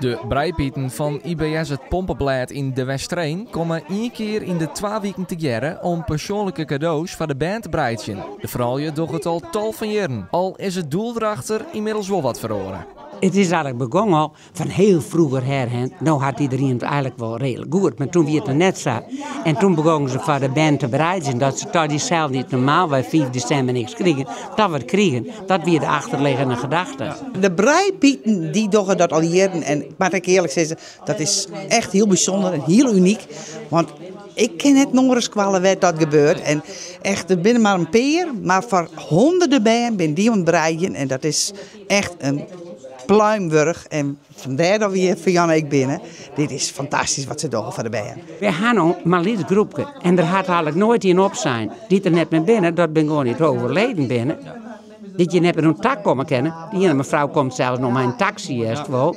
De breipieten fan IBS It Pompeblêd yn De Westereen komme ien kear yn de twa wiken tegearre om persoanlike kado's foar de bern te breidzjen. De froulju dogge it al tal fan jierren, al is it doel derachter ynmiddels wol wat feroare. It is eigenlik begûn al fan hiel froeger her. No hat iderien it eigenlik wol reedlik goed, mar doe wie it noch net sa. En doe begûnen se foar de bern te breidzjen, dat se toch dyselde dy't normaalwei 5 desimber niks krigen, dat wat krigen. Dat wie de achterliggende gedachte. De breipieten dy dogge dat al jierren en moat ik earlik sizze, dat is echt hiel bysûnder en hiel unyk. Want ik ken net in oare skoalle wêr't dat gebeurt. En echt, der binne mar in pear, mar foar hûnderten bern binne dy oan it breidzjen en dat is echt in pluim wurdich. En fandêr dat we hjir foar Jan ek binne. Dit is fantastysk wat se dogge foar de bern. Wy ha no mar in lyts groepke en der hat eigenlik noait ien opsein. Dy't der net mear binne, dat binne gewoan dy't overleden binne. Dy't hjir net mear oan ta komme kinne. De iene mefrou komt sels noch mei in taksy earst wol.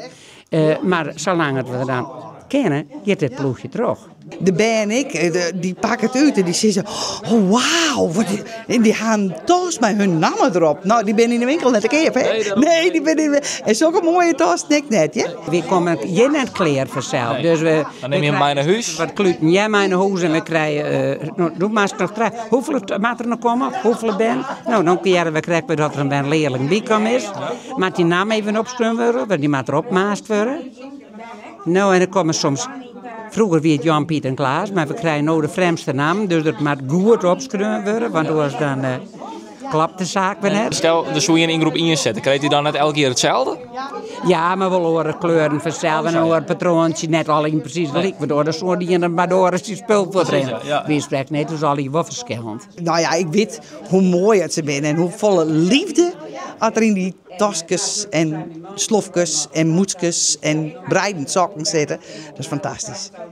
Mar salang't we dan kinne, giet dit ploechje troch. De bern ek, dy pakke it út en dy sizze, oh wauw, en dy ha in tas mei hun namme derop. No, dy binne yn de winkel net te keap, hè? Nee, dy binne yn de, en sokke moaie tassen ek net, hear. Wy komme hjir net klear fansels, dus we Dan nim je him mei nei hûs. Wat kluten hjir mei nei hûs en we krije, no, doe moatst noch trije, hoefolle moat der noch komme? Hoefolle bern? No, dan hearre we krekt wer dat der in learling by kommen is. Moat dy namme even opskreaun wurde, want dy moat der opmaast wurde. No, en der komme soms, froeger wie it Jan, Piet en Klaas, mar we krije no de frjemdste nammen, dus dat moat goed opskreaun wurde, want oars dan kloppet de saak wer net. Stel, der soe ien yn groep ien sitte, krijt hy dan net elk jier itselde? Ja, mar wol oare kleuren fansels en in oar patroantsje, net allegear presys gelyk, want oars soe de iene mei de oare syn spul fuortrinne. Wy sprekke net, dus allegear wol ferskillend. No ja, ik wit hoe moai dat se binne en hoe folle liefde at der yn dy taskes en slofkes en mûtskes en breiden sokken sitte. Dat is fantastysk.